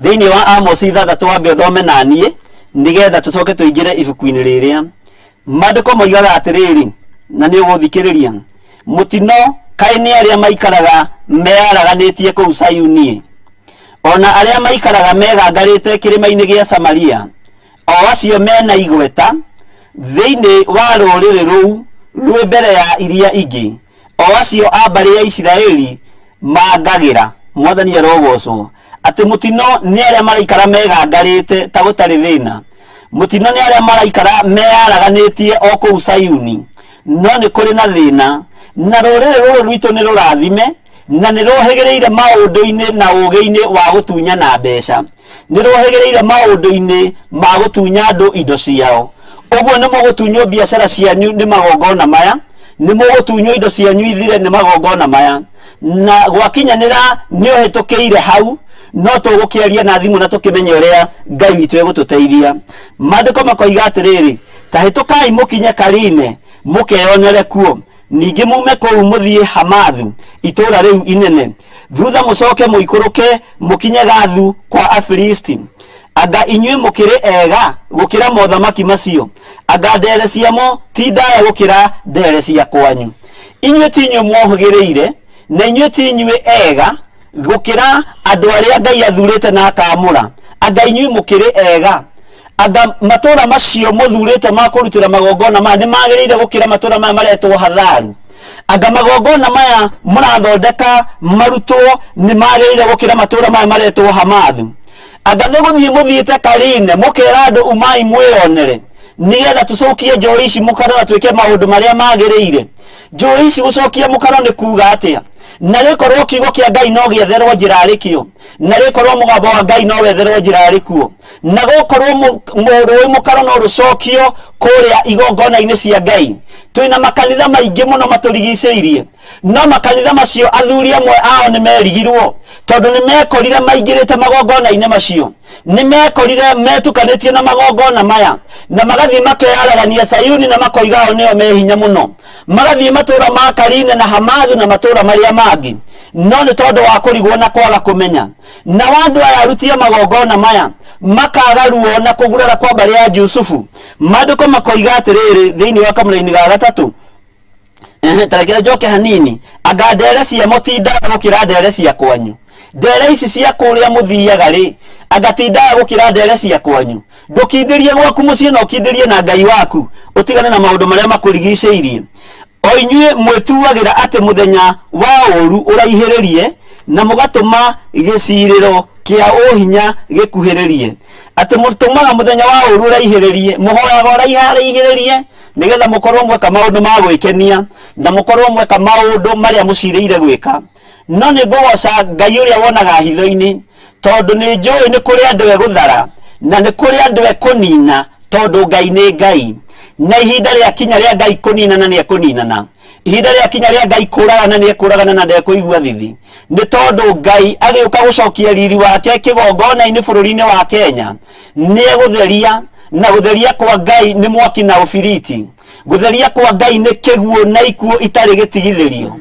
Thĩinĩ wa Amosi 6 wambe ũthome na niĩ nĩgetha tũcoke tũingĩre ibuku-inĩ rĩrĩa. Maandĩko moigaga atĩrĩrĩ, na nĩ ũgũthikĩrĩria, mũtino kaĩ nĩ arĩa maikaraga meyaraganĩtie kũu Sayuni, ona arĩa maikaraga megangarĩte kĩrĩma-inĩ gĩa Samaria, o acio mena igweta thĩinĩ wa rũrĩrĩ rũu rwĩ mbere ya iria ingĩ, o acio a mbarĩ ya Isiraeli mangagĩra. Mwathani arogocwo. Atĩ mũtino nĩ arĩa maraikara megangarĩte ta gũtarĩ thĩna. Mũtino nĩ arĩa maraikara meyaraganĩtie o kũu Sayuni, no nĩ kũrĩ na thĩna. Na rũrĩrĩ rũrũ rwitũ nĩ rũrathime na nĩ rũhĩgĩrĩire maũndũ-inĩ na ũũgĩ-inĩ wa gũtunyana mbeca. Nĩ rũhĩgĩrĩire maũndũ-inĩ ma gũtunya andũ indo ciao. Ũguo nĩ mũgũtunywo biacara cianyu nĩ magongona maya, nĩ mũgũtunywo indo cianyu ithire nĩ magongona maya. Na gwakinyanĩra nĩ ũhĩtũkĩire hau, no tũgũkĩaria na thimũ na tũkĩmenye ũrĩa Ngai witũ egũtũteithia. Maandĩko makoiga atĩrĩrĩ, ta hĩtũkai mũkinye Karine mũkeyonere kuo, ningĩ mume kũu mũthiĩ Hamathu itũũra rĩu inene, thutha mũcoke mũikũrũke mũkinye Gathu kwa Afilisti. Anga inyuĩ mũkĩrĩ ega gũkĩra mothamaki macio? Anga ndere ciamo ti ndaya gũkĩra ndere cia kwanyu? Inyuĩ ti inyuĩ mwohĩgĩrĩire, na inyuĩ ti inyuĩ ega gũkĩra andũ arĩa Ngai athurĩte na akaamũra? Anga inyuĩ mũkĩrĩ ega? Anga matũũra macio mũthurĩte ma kũrutĩra magongona maya nĩ magĩrĩire gũkĩra matũũra maya maretwo Hatharu? Anga magongona maya mũrathondeka marutwo nĩ magĩrĩire gũkĩra matũũra maya maretwo Hamathu? Anga nĩ gũthiĩ mũthiĩte Karine mũkera andũ umai mwĩyonere, nĩgetha tũcokie njũĩ ici mũkaro na twĩke maũndũ marĩa magĩrĩire? Njũĩ ici gũcokia mũkaro nĩ kuga atĩa? Na rĩkorwo kiugo kĩa Ngai no gĩetherwo njĩra arĩ kĩo, na rĩkorwo mũgambo wa Ngai no wetherwo njĩra arĩ kuo, na gũkorwo rũĩ mũkaro no rũcokio kũrĩa igongona-inĩ cia Ngai. Twĩna makanitha maingĩ mũno matũrigicĩirie, no makanitha macio athuri amwe ao nĩ merigirwo tondũ nĩ mekorire maingĩrĩte magongona-inĩ macio, nĩ mekorire metukanĩtie na magongona maya, na magathiĩ makeyaragania Sayuni na makoiga o nĩo me hinya mũno, magathiĩ matũũra ma Karine na Hamathu na matũũra marĩa mangĩ, no nĩ tondũ wa kũrigwo na kwaga kũmenya. Nao andũ aya aruti a magongona maya makaga ruo na kũgurara kwa mbarĩ ya Jusufu. Maandĩko makoiga atĩrĩrĩ thĩinĩ wa kamũraini ga gatatũ, ta reke njoke hanini, anga ndere ciamo ti ndaya gũkĩra ndere cia kwanyu? Ndere ici cia kũrĩa mũthiaga rĩ, anga ti ndaya gũkĩra ndere cia kwanyu? Ndũkindĩrie gwaku mũciĩ na ũkindĩrie na Ngai waku, ũtigane na maũndũ marĩa makũrigicĩirie. O inyuĩ mwĩtuagĩra atĩ mũthenya wa ũũru ũraihĩrĩrie, na mũgatũma gĩcirĩro kĩa ũhinya gĩkuhĩrĩrie. Atĩ mũtũmaga mũthenya wa ũũru ũraihĩrĩrie, mũhoyaga ũraihĩrĩrie, nĩgetha mũkorwo mweka maũndũ ma gwĩkenia, na mũkorwo mweka maũndũ marĩa mũcirĩire gwĩka. No nĩ ngũgoca Ngai ũrĩa wonaga hitho-inĩ, tondũ nĩ njũĩ nĩ kũrĩ andũ egũthara, na nĩ kũrĩ andũ ekũnina, tondũ Ngai nĩ Ngai. Na ihinda rĩakinya rĩa Ngai kũninana nĩ ekũninana. Ihinda rĩakinya rĩa Ngai kũragana nĩ ekũragana na ndekũigua thithi. Nĩ tondũ Ngai agĩũka gũcokia riri wake kĩgongona-inĩ bũrũri-inĩ wa Kenya, nĩ egũtheria, na gũtheria kwa Ngai nĩ mwaki na ũbiriti. Gũtheria kwa Ngai nĩ kĩguũ na ikuũ itarĩ gĩtigithĩrio.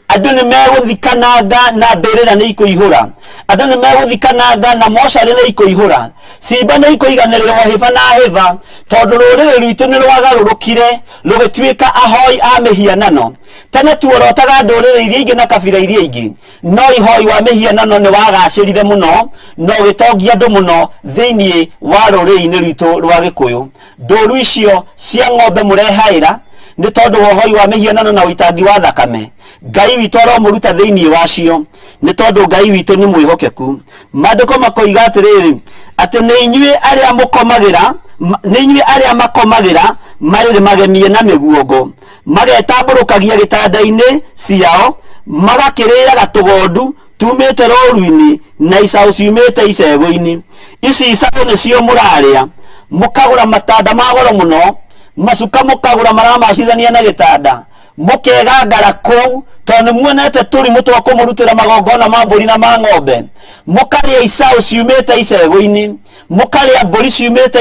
Andũ nĩ megũthikananga na mbĩrĩra nĩ ikũihũra. Andũ nĩ megũthikananga na mocarĩ nĩ ikũihũra. Ciimba nĩ ikũiganĩrĩrwo hĩba na hĩba, tondũ rũrĩrĩ rwitũ nĩ rwagarũrũkire rũgĩtuĩka ahoi a mĩhianano. Tene tuorotaga ndũrĩrĩ iria ingĩ na kabira iria ingĩ, no ihoi wa mĩhianano nĩ wagacĩrire mũno na ũgĩtongia andũ mũno thĩinĩ wa rũrĩrĩ-inĩ rwitũ rwa Gĩkũyũ. Ndũru icio cia ng'ombe mũrehaĩra nĩ tondũ wa ũhoi wa mĩhianano na ũitangi wa thakame. Ngai witũ aromũruta thĩinĩ wacio, nĩ tondũ Ngai witũ nĩ mwĩhokeku. Maandĩko makoiga atĩrĩrĩ, atĩ nĩ inyuĩ arĩa mũkomagĩra, nĩ inyuĩ arĩa makomagĩra marĩrĩ magemie na mĩguongo, magetambũrũkagia gĩtanda-inĩ ciao, magakĩrĩaga tũgondu tumĩte rũũru-inĩ na icaũ ciumĩte icegũ-inĩ. Ici icaũ nĩcio mũrarĩa, mũkagũra matanda ma goro mũno, macuka mũkagũra maramacithania na gĩtanda. Mũkegangara kũu tondũ nĩ muonete tũrimũ twa kũmũrutĩra magongona ma mbũri na ma ng'ombe. Mũkarĩa icaũ ciumĩte icegũ-inĩ, mũkarĩa mbũri ciumĩte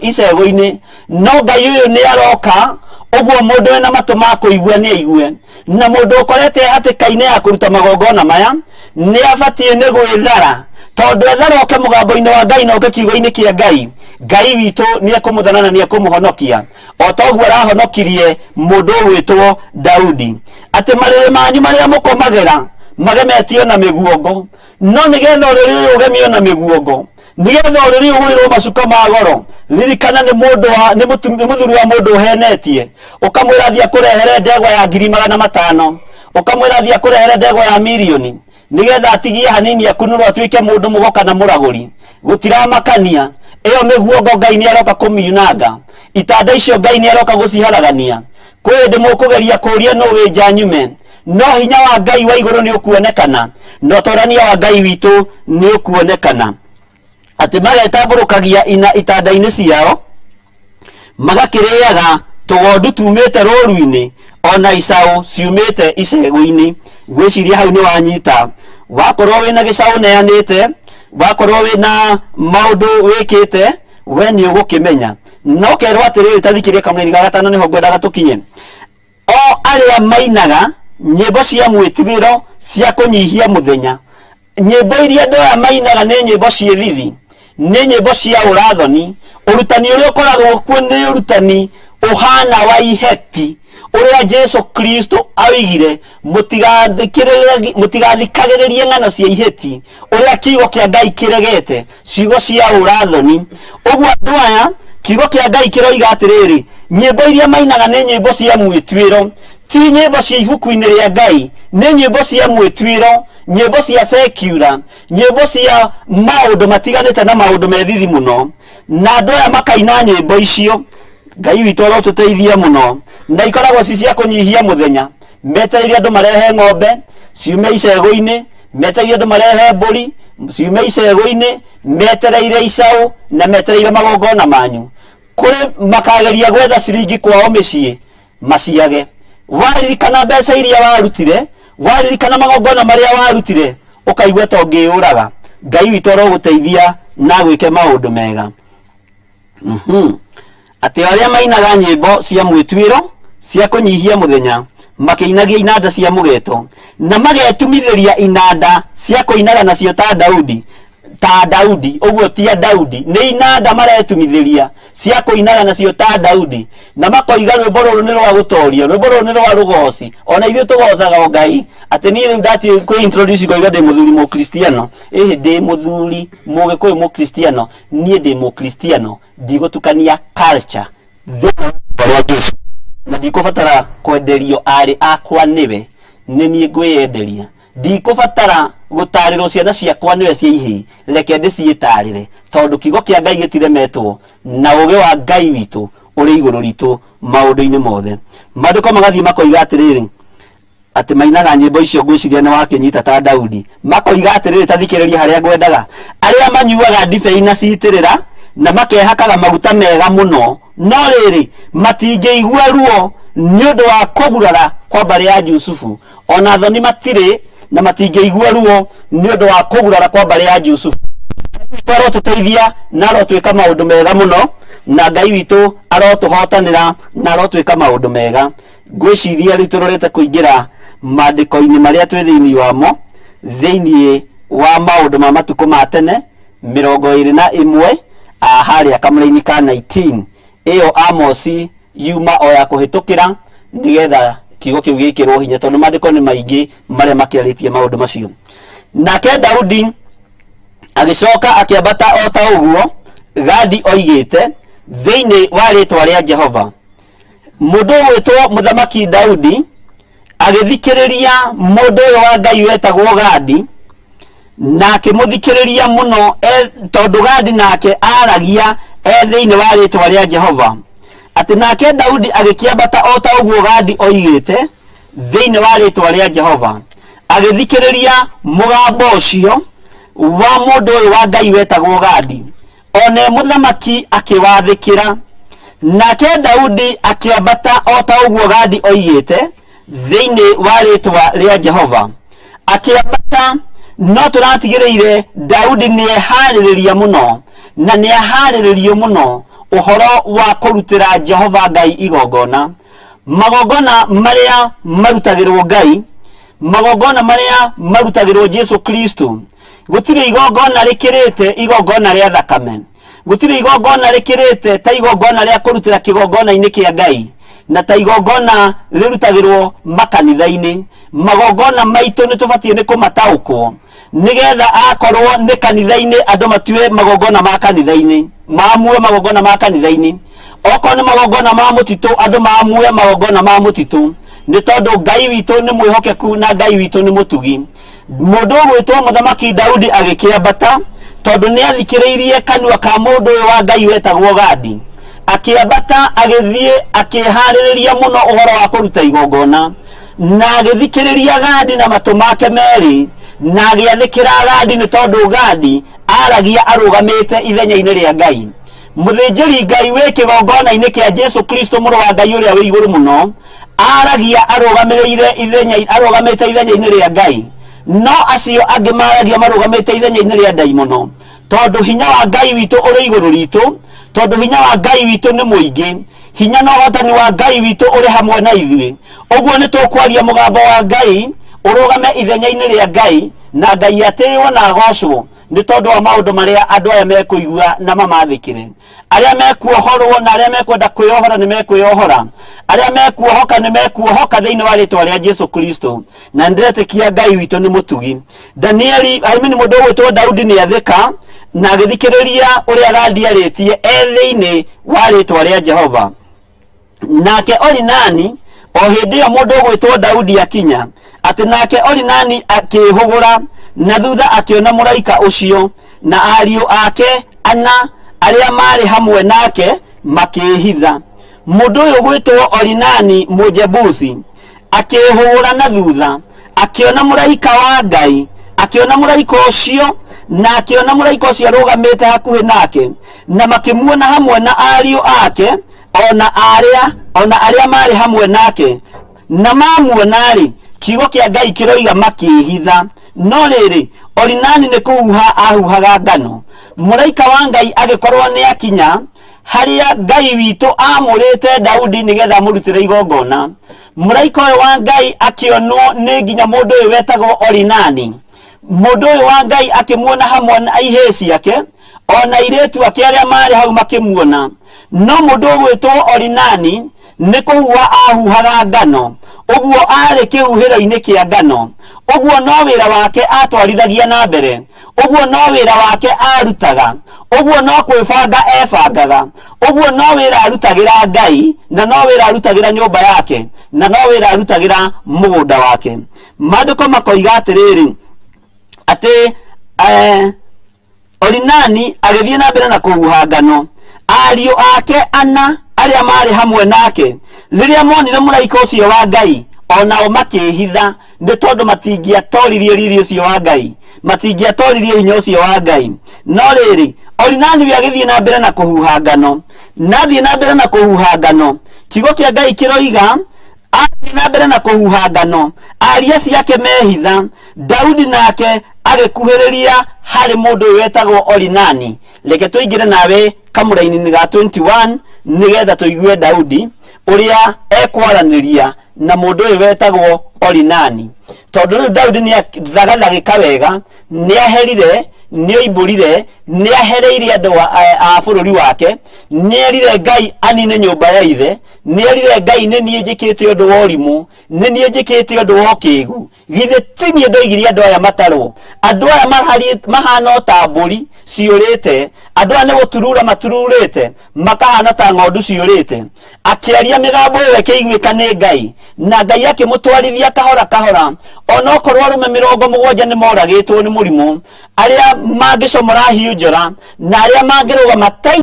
icegũ-inĩ. No Ngai ũyũ nĩ aroka ũguo mũndũ wĩna matũ ma kũigua nĩ aigue. Na mũndũ ũkorete hatĩka-inĩ ya kũruta magongona maya nĩ abatiĩ nĩ gwĩthara, tondũ ethara oke mũgambo-inĩ wa Ngai na oke kiugo-inĩ kĩa Ngai, Ngai witũ nĩ ekũmũthana na nĩ ekũmũhonokia o ta ũguo arahonokirie mũndũ ũgwĩtwo Daudi. Atĩ marĩrĩ manyu marĩa mũkomagĩra magemetio na mĩguongo, no nĩgetha ũrĩrĩ ũyũ ũgemio na mĩguongo, nĩgetha ũrĩrĩ ũgũrĩrwo macuka ma goro, ririkana nĩ mũndũ wa nĩ mũthuri wa mũndũ ũhenetie, ũkamwĩra thiĩ akũrehere ndegwa ya 500,000, ũkamwĩra thiĩ akũrehere ndegwa ya mirioni, nĩgetha atigie hanini akunũrwo atuĩke mũndũ mũgo kana mũragũri. Gũtiramakania, ĩyo mĩguongo Ngai nĩ aroka kũmiunanga, itanda icio Ngai nĩ aroka gũciharagania. Kwĩ hĩndĩ mũkũgeria kũũria nũ wĩ nja nyume, no hinya wa Ngai wa igũrũ nĩ ũkuonekana, na ũtorania wa Ngai witũ nĩ ũkuonekana. Atĩ magetambũrũkagia ina itanda-inĩ ciao, magakĩrĩaga tũgondu tumĩte rũru-inĩ ona icaũ ciumĩte icegũ-inĩ. Ngwĩciria hau nĩ wanyita. Wakorwo wĩna gĩcaũ ũneanĩte, wakorwo wĩna maũndũ wĩkĩte, we nĩ ũgũkĩmenya. No kerwo atĩrĩrĩ, ta thikĩrĩria kamũraini ga gatano nĩho ngwendaga tũkinye. O arĩa mainaga nyĩmbo cia mwĩtuĩro cia kũnyihia mũthenya, nyĩmbo iria andũ aya mainaga nĩ nyĩmbo ciĩ thithi, nĩ nyĩmbo cia ũrathoni. Ũrutani ũrĩa ũkoragwo kuo nĩ ũrutani ũhana wa iheti, ũrĩa Jesu Kristo oigire, mũtigathikagĩrĩrie ng'ano cia iheti, ũrĩa kiugo kĩa Ngai kĩregete, ciugo cia ũrathoni. Ũguo andũ aya, kiugo kĩa Ngai kĩroiga atĩrĩrĩ, nyĩmbo iria mainaga nĩ nyĩmbo cia mwĩtuĩro, ti nyĩmbo cia ibuku-inĩ rĩa Ngai, nĩ nyĩmbo cia mwĩtuĩro, nyĩmbo cia secular, nyĩmbo cia maũndũ matiganĩte na maũndũ me thithi mũno. Na andũ aya makaina nyĩmbo icio, Ngai witũ arotũteithia mũno, na ikoragwo ci cia kũnyihia mũthenya. Metereire andũ marehe ng'ombe ciume icegũ-inĩ, metereire andũ marehe mbũri ciume icegũ-inĩ, metereire icaũ na metereire magongona manyu. Kũrĩ makageria gwetha ciringi kwao mĩciĩ maciage. Waririkana mbeca iria warutire, waririkana magongona marĩa warutire, ũkaigua ta ũngĩyũraga. Ngai witũ arogũteithia na agwĩke maũndũ mega. Atĩ arĩa mainaga nyĩmbo cia mwĩtuĩro cia kũnyihia mũthenya, makĩinagia inanda cia mũgeto, na magetumithĩria inanda cia kũinaga nacio ta Daudi, ta Daudi, ũguo ti a Daudi, nĩ inanda maretumithĩria cia kũinaga nacio ta Daudi, na makoiga rwĩmbo rũrũ nĩ rwa gũtoria, rwĩmbo rũrũ nĩ rwa rũgoci. Ona ithuĩ tũgocaga o Ngai. Atĩ niĩ rĩu ndatiĩ kwĩ introduce ngoiga ndĩ mũthuri mũkristiano, ĩhĩ ndĩ mũthuri mũgĩkũyũ mũkristiano, niĩ ndĩ mũkristiano, ndigũtukania culture thĩinĩ wa rĩa Jesu, na ndikũbatara kwenderio arĩ akwa nĩwe, nĩ niĩ ngwĩyenderia. Ndikũbatara gũtarĩrwo ciana ciakwa nĩwe cia ihĩĩ, reke ndĩciĩtarĩre, tondũ kiugo kĩa Ngai gĩtiremetwo, na ũũgĩ wa Ngai witũ ũrĩ igũrũ ritũ maũndũ-inĩ mothe. Maandĩko magathiĩ makoiga atĩrĩrĩ, atĩ mainaga nyĩmbo icio ngwĩciria nĩ wakĩnyita ta Daudi. Makoiga atĩrĩrĩ, ta thikĩrĩria harĩa ngwendaga, arĩa manyuaga ndibei na citĩrĩra na makehakaga maguta mega mũno, no rĩrĩ, matingĩigua ruo nĩ ũndũ wa kũgurara kwa mbarĩ ya Jusufu, ona thoni matirĩ na matingĩigua ruo nĩ ũndũ wa kũgurara kwa mbarĩ ya Jusufu. Ngai witũ arotũteithia na arotwĩka maũndũ mega mũno, na Ngai witũ arotũhotanĩra na arotwĩka maũndũ mega. Ngwĩciria rĩu tũrorete kũingĩra maandĩko-inĩ marĩa twĩ thĩinĩ wamo, thĩinĩ wa maũndũ ma matukũ ma tene 21, harĩa kamũraini ka 19. Ĩyo Amosi yuma o ya kũhĩtũkĩra nĩgetha kiugo kĩu gĩkĩrwo hinya, tondũ maandĩko nĩ maingĩ marĩa makĩarĩtie maũndũ macio. Nake Daudi agĩcoka akĩambata o ta ũguo Gadi oigĩte thĩinĩ wa rĩĩtwa rĩa Jehova. Mũndũ ũgwĩtwo Mũthamaki Daudi agĩthikĩrĩria mũndũ ũyũ wa Ngai wetagwo Gadi, na akĩmũthikĩrĩria mũno tondũ Gadi nake aragia e thĩinĩ wa rĩĩtwa rĩa Jehova. Atĩ nake Daudi agĩkĩambata o ta ũguo Gadi oigĩte thĩinĩ wa rĩĩtwa rĩa Jehova, agĩthikĩrĩria mũgambo ũcio wa mũndũ ũyũ wa Ngai wetagwo Gadi. One mũthamaki akĩwathĩkĩra. Nake Daudi akĩambata o ta ũguo Gadi oigĩte Thĩinĩ wa rĩtwa rĩa Jehova akĩambata. No tũratigĩrĩire Daudi nĩeharĩrĩria mũno na nĩaharĩrĩrio mũno ũhoro wa kũrutĩra Jehova Ngai igongona, magongona marĩa marutagĩrwo Ngai, magongona marĩa marutagĩrwo Jesu Kristo. Gũtirĩ igongona rĩkĩrĩte igongona rĩa thakame, gũtirĩ igongona rĩkĩrĩte ta igongona rĩa kũrutĩra kĩgongona-inĩ kĩa Ngai na ta igongona rĩrutagĩrwo makanitha-inĩ. Magongona maitũ nĩ tũbatiĩ nĩ kũmataũkwo nĩgetha akorwo nĩ kanitha-inĩ andũ matue magongona ma kanitha-inĩ, maamue magongona ma kanitha-inĩ. Okorwo nĩ magongona ma mũtitũ, andũ maamue magongona ma mũtitũ, nĩ tondũ Ngai witũ nĩ mwĩhokeku na Ngai witũ nĩ mũtugi. Mũndũ ũgwĩtwo mũthamaki Daudi agĩkĩambata tondũ nĩ athikĩrĩirie kanua ka mũndũ ũyũ wa Ngai wetagwo Gadi. Akĩambata agĩthiĩ akĩharĩrĩria mũno ũhoro wa kũruta igongona, na agĩthikĩrĩria Gadi na matũ make merĩ, na agĩathĩkĩra Gadi nĩ tondũ Gadi aragia arũgamĩte ithenya-inĩ rĩa Ngai. Mũthĩnjĩri Ngai wĩ kĩgongona-inĩ kĩa Jesu Kristo mũrũ wa Ngai ũrĩa wĩ igũrũ mũno aragia arũgamĩrĩire ithenya, arũgamĩte ithenya-inĩ rĩa Ngai, no acio angĩ maragia marũgamĩte ithenya-inĩ rĩa ndaimono, tondũ hinya wa Ngai witũ ũrĩ igũrũ ritũ, tondũ hinya wa Ngai witũ nĩ mũingĩ, hinya na ũhotani wa Ngai witũ ũrĩ hamwe na ithuĩ. Ũguo nĩ tũkwaria mũgambo wa Ngai ũrũgame ithenya-inĩ rĩa Ngai, na Ngai atĩĩwo na agocwo nĩ tondũ wa maũndũ marĩa andũ aya mekũigua na mamathĩkĩre. Arĩa mekuohorwo na arĩa mekwenda kwĩyohora nĩ mekwĩyohora, arĩa mekuohoka nĩ mekuohoka thĩinĩ wa rĩtwa rĩa Jesu Kristo. Na nĩndĩretĩkia Ngai witũ nĩ mũtugi. Danieli, I mean, mũndũ ũgwĩtwo Daudi nĩ athĩka na agĩthikĩrĩria ũrĩa Gadi arĩtie e thĩinĩ wa rĩtwa rĩa Jehova. Nake Orinani, o hĩndĩ ĩyo mũndũ ũgwĩtwo Daudi akinya, atĩ nake Orinani akĩĩhũgũra na thutha akĩona mũraika ũcio na ariũ ake ana arĩa maarĩ hamwe nake makĩĩhitha. Mũndũ ũyũ ũgwĩtwo Orinani Mũjebusi akĩĩhũgũra na thutha akĩona mũraika wa Ngai, akĩona mũraika ũcio, na akĩona mũraika ũcio arũgamĩte hakuhĩ nake, na makĩmuona hamwe na ariũ ake ona arĩa ona arĩa maarĩ hamwe nake. Na mamuona-rĩ, kiugo kĩa Ngai kĩroiga makĩĩhitha. No rĩrĩ, Orinani nĩ kũhuha ahuhaga ngano. Mũraika wa Ngai agĩkorwo nĩ akinya harĩa Ngai witũ aamũrĩte Daudi nĩgetha amũrutĩre igongona. Mũraika ũyũ wa Ngai akĩonwo nĩ nginya mũndũ ũyũ wetagwo Orinani. Mũndũ ũyũ wa Ngai akĩmuona hamwe na ihĩĩ ciake ona airĩtu ake arĩa maarĩ hau makĩmuona. No mũndũ ũgwĩtwo Orinani nĩ kũhuha ahuhaga ngano, ũguo aarĩ kĩhuhĩro-inĩ kĩa ngano, ũguo no wĩra wake atwarithagia na mbere, ũguo no wĩra wake arutaga, ũguo no kwĩbanga ebangaga, ũguo no wĩra arutagĩra Ngai, na no wĩra arutagĩra nyũmba yake, na no wĩra arutagĩra mũgũnda wake. Maandĩko makoiga atĩrĩrĩ, atĩ Orinani agĩthiĩ na mbere na kũhuha ngano. Ariũ ake ana arĩa maarĩ hamwe nake rĩrĩa monire mũraika ũcio wa Ngai, o nao makĩĩhitha, nĩ tondũ matingĩatoririe riri ũcio wa Ngai, matingĩatoririe hinya ũcio wa Ngai. No rĩrĩ, Orinani we agĩthiĩ na mbere na kũhuha ngano, na athiĩ na mbere na kũhuha ngano, kiugo kĩa Ngai kĩroiga athiĩ na mbere na kũhuha ngano, aria ciake mehitha. Daudi nake agĩkuhĩrĩria harĩ mũndũ ũyũ wetagwo Orinani. Reke tũingĩre nawe kamũraini-inĩ ga 21 nĩgetha tũigue Daudi ũrĩa ekwaranĩria na mũndũ ũyũ wetagwo Orinani, tondũ rĩu Daudi nĩ athagathagĩka wega, nĩ aherire, nĩ oimbũrire, nĩ ahereire andũ a bũrũri wake, nĩ erire Ngai anine nyũmba ya ithe, nĩ erire Ngai nĩ niĩ njĩkĩte ũndũ wa ũrimũ, nĩ niĩ njĩkĩte ũndũ wa ũkĩgu, githĩ ti niĩ ndoigirie andũ aya matarwo, andũ aya mahana o ta mbũri ciũrĩte, andũ aya nĩ gũturura matururĩte makahana ta ng'ondu ciũrĩte. Akĩaria mĩgambo ĩyo ĩkĩiguĩka nĩ Ngai, na Ngai akĩmũtwarithia kahora kahora, onokorwo arũme 70 nĩ moragĩtwo nĩ mũrimũ, arĩa mangĩcomora hiũ njora na arĩa mangĩrũgama ta